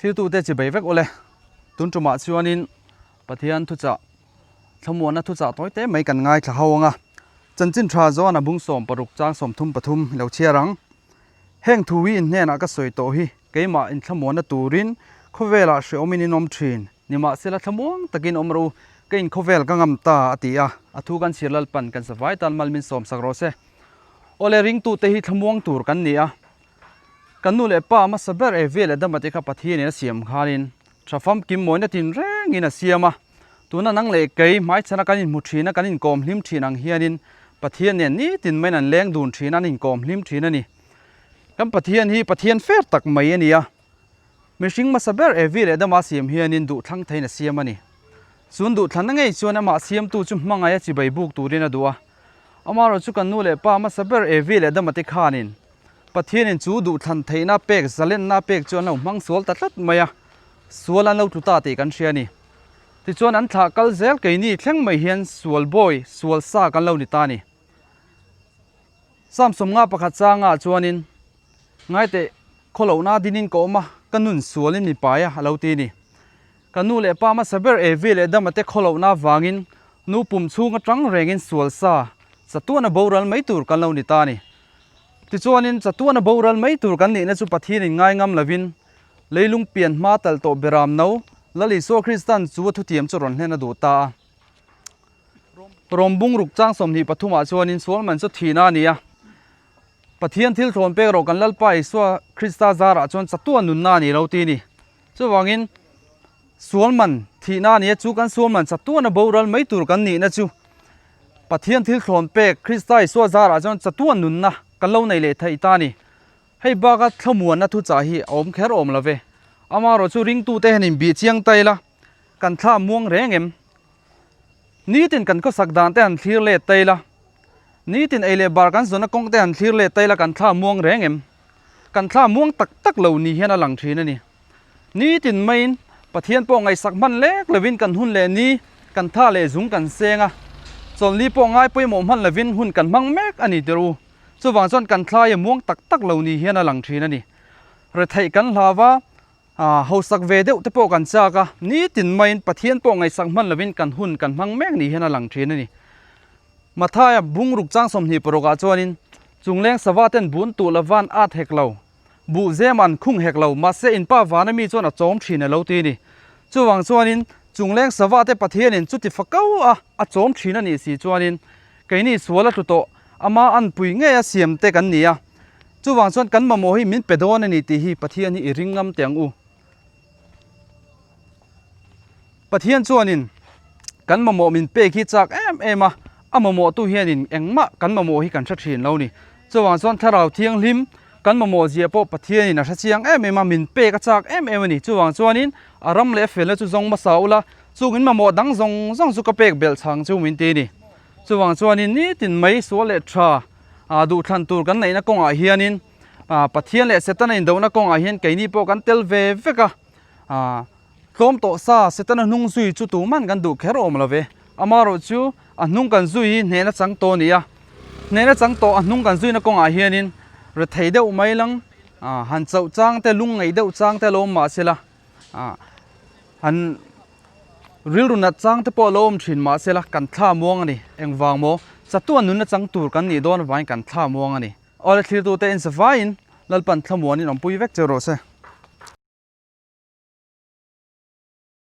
Thiltute chibei vek ule. Tun tumah chuanin Pathian thuchah thlamuanna thuchah tawi te mai kan ngaithla ho anga. Chanchin tha zawn a bung 16 chang 33 i lo chhiar ang. Heng thu hi in hnenah ka sawi tawh hi keimah in thlamuanna turin khawvelah hreawmin in awm thin. Nimahsela thlamuang takin awm rawh u, ka in khawvel ka ngam ta a ti a. A thu kan chhir Lalpan kan savai tan mal min sawmsak rawh se. Awle ringtute hi thlamuang tur kan ni a. Kan nu leh pa hmasa ber Evi leh Adama te kha Pathianin a siam khanin tha famkim mawina tin rengin a siam a. Tuna nang leh kei hmaichhana kan inhmu thin a, kan inkawm hlim thin ang hianin Pathian nen nitin maiin an leng dun thin a, an inkawm hlim thin a ni. Kan Pathian hi Pathian fer tak mai a ni a. Mihring hmasa ber Evi leh Adama siam hianin duhthlang theiin a siam a ni. Chun duhthlanna ngei chuan amah siamtu chu hmangaih a chibai buk turin a duh a. Amaherawhchu chu kan nu leh pa hmasa ber Evi leh Adama te khanin Pathianin chu duhthlan theihna pek, zalenna pek chu an lo hmang sual ta tlat mai a, sual an lo tlu ta tih kan hria a ni. Tichuan an thlah kal zel keini thleng mai hian sual bawi, sual sa kan lo ni ta a ni. Psalm 51 changah chuanin, Ngaiteh, khawlohna dinin ka awm a, ka nun sualin mi pai a, a lo ti a ni. Ka nu leh pa hmasa ber Evi leh Adama te khawlohna avangin nu pum chhung atang rengin sual sa, chatuana boral mai tur kan lo ni ta a ni. Tichuanin, chatuana boral mai tur kan nihna chu Pathianin ngai ngam lovin, leilung pian hma talh tawh beram no, Lal Isua Kristan chu a thutiam chu rawn hlen a duh ta a. Rawm bungruk chang 23 ah chuanin sual man chu thihna a ni a. Pathian thil thlawn pek rawh kan Lalpa Isua Krista zarah chuan chatuan nunna a ni lo ti a ni. Chuvangin, sual man thihna a ni a, chu kan sual man chatuana boral mai tur kan nihna chu Pathian thil thlawn pek Krista Isua zarah chuan chatuan nunna kan lo nei leh thei ta a ni. Hei baka thlamuanna thuchah hi a awm kher awm lo ve. Amaherawhchu ringtute hian inbih chiang ta ila, kan thla muang reng em? Nitin kan khawsak dan te han thlir let ta ila, nitin ei leh bar kan zawnna kawng te han thlir let ta ila kan thla muang reng em? Kan thla muang tak tak lo ni hian a lang thin a ni. Nitin maiin Pathian pawh ngaihsak hman lek lovin kan hun leh ni, kan tha leh zung kan seng a, chawlhni pawh ngai pawimawh hman lovin hun kan hmang mek a ni tir u. Chuvang chuan kan thlai a muang tak tak lo ni hian a lang thin a ni. Retheih kan hlau a, hausak ve deuh te pawh kan chak a, nitin maiin Pathian pawh ngaihsak hman lovin kan hun kan hmang mek ni hian a lang thin a ni. Mathaia bungruk chang 26 ah chuanin Chungleng sava ten bun tuh lovan at hek lo, buh zem an khung hek lo, mahse in pa vana mi chuan a chawm thin a lo ti a ni. Chuvang chuanin Chungleng sava te Pathianin chuti fa kau a a chawm thin a nih si chuanin keini sual a tlu tawh, ama anpui ngei a siam te kan ni a. Chuvang chuan kan mamawh hi min pe dawn a ni tih hi Pathian hi i ring ngam teh ang u. Pathian chuanin kan mamawh min pek hi chak em em a, a mamawhtu hianin engmah kan mamawh hi kan hre thin lo ni. Chuvang chuan Thlarau Thianghlim kan mamawh zia pawh Pathianin a hre chiang em em a, min pek a chak em em a ni. Chuvang chuanin a ram leh a felna chu zawng hmasa ula, chungin mamawh dang zawng zawng chu ka pek belh chhang chu min ti a ni. Chuvang chuanin nitin mai sual leh tha duhthlan tur kan neihna kawngah hianin Pathian leh Setana indohna kawngah hian keini pawh kan tel ve vek a. Tlawm tawh sa Setana hnung zui chu tuman kan duh kher awm lo ve. Amaherawh chu a hnung kan zui hi hnehna chang tawh a ni a. Hnehna chang tawh a hnung kan zuina kawngah hianin rethei deuh mai lang han chauh chang te lung ngaih deuh chang te lo awm mah sela han rilru nat chang te pawh lo awm thin mah sela kan thla muang a ni. Engvang maw? Chatuan nunna chang tur kan nih dawn avangin kan thla muang a ni. Awle thlirtute in zavaiin Lalpan thlamuanin awmpui vek che rawh se.